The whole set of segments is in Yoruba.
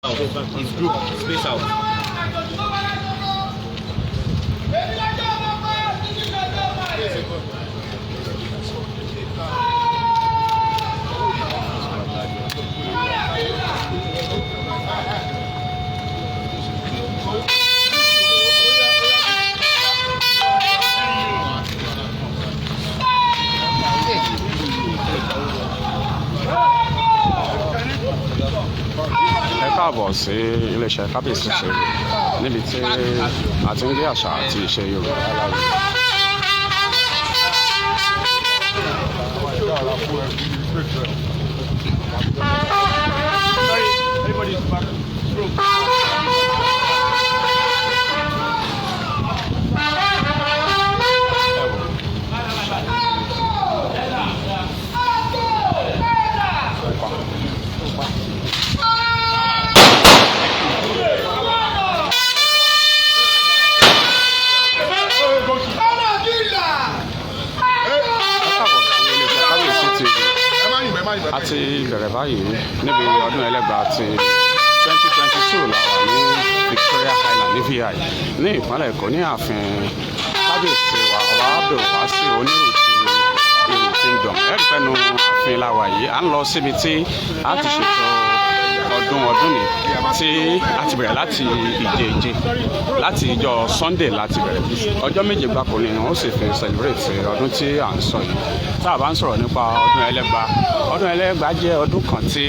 His group, space out. Ẹ káàbọ̀ sí iléeṣẹ́ Kábíyèsí TV níbi tí a ti ń gbé àṣà àti ìṣe Yorùbá lárugẹ. Sorry, everybody's back. Group. Ẹ wò. Ẹ káàbọ̀ sí iléeṣẹ́ Kábíyèsí TV. A ti bẹ̀rẹ̀ báyìí níbi ọdún Ẹlẹ́gbàá ti 2022 la wà ní Victoria Island ní VI ní ìpínlẹ̀ Èkó, ní ààfin kábíyèsí wa, Ọba Abdulwasi Onírù ti Irù Kingdom. Ẹ̀rí pẹ́nu ààfin la wà yìí. À ń lọ síbi tí a ti ṣètò ọdún ni tí a ti bẹ̀rẹ̀ láti ìjeje, láti ìjọ Sunday láti bẹ̀rẹ̀. Ọjọ́ 7 gbáko ni wọ́n sì fi celebrate ọdún tí à ń sọ yìí. Tá a bá ń sọ̀rọ̀ nípa ọdún Ẹlẹ́gbàá, ọdún Ẹlẹ́gbàá jẹ́ ọdún kan tí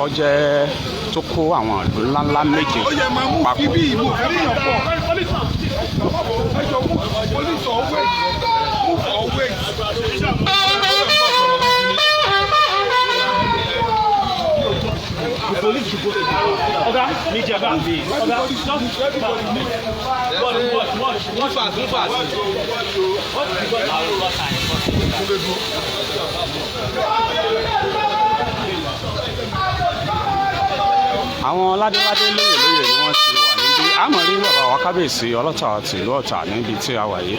ó jẹ́ tó kó àwọn ìlú ńláńlá 7 Ó yẹ máa mú papọ̀. bíbí ìmú fẹ́ràn pọ̀. Ẹ jọ mú police or wait, move or wait. Oga, media back. Oga, just Everybody move. Watch, watch, watch. Move fast, move fast. What you got? Àwọn ládéládé, lóyè lóyè ni wọ́n ti wà níbí. A mọ̀ rí bàbá wa, kábíyèsí Ọlọ́tà ti ìlú Ọ̀tà níbi tí a wà yìí.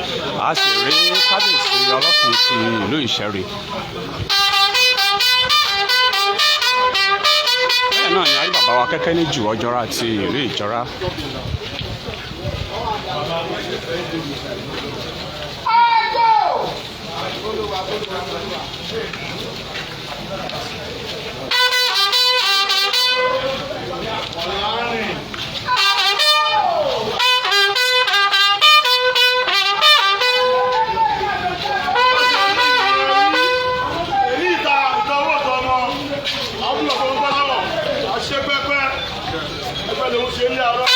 A sì rí kábíyèsí Ọlọ́fin ti ìlú Ìṣẹ̀rí. Bẹ́ẹ̀ náà ni a rí bàbá wa Kẹ́kẹ́ ní jù Ọjọ́ra ti ìlú Ìjọ́ra. Èyí ìta ìtọwọ́ tọmọ àbúrò fún gbọ́dọ̀ àṣẹ pẹ́pẹ́ ẹgbẹ́ lòún ṣe ní àárọ̀.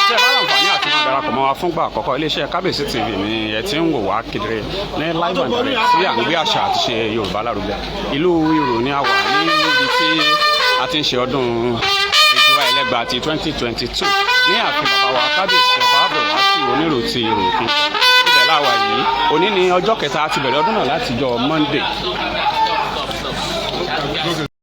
Tí ẹ bá láǹfààní àti máa darapọ̀ mọ́ wa fúngbà àkọ́kọ́, iléeṣẹ́ Kábíyèsí TV ni ẹ ti ń wò wá kedere ní live and direct tí à ń gbé àṣà àti ṣe Yorùbá lárugẹ. Ìlú Ìrò ni a wà níbi tí a ti ń ṣe ọdún Èjìwá Ẹlẹ́gbàá ti 2022 ní ààfin bàbá wa, kábíyèsí Ọba Abdulwasi Onírò ti Ìrò òkè. Ibẹ̀ láwa yìí. Òní ni ọjọ́ kẹta. A ti bẹ̀rẹ̀ ọdún náà látijọ́ Monday.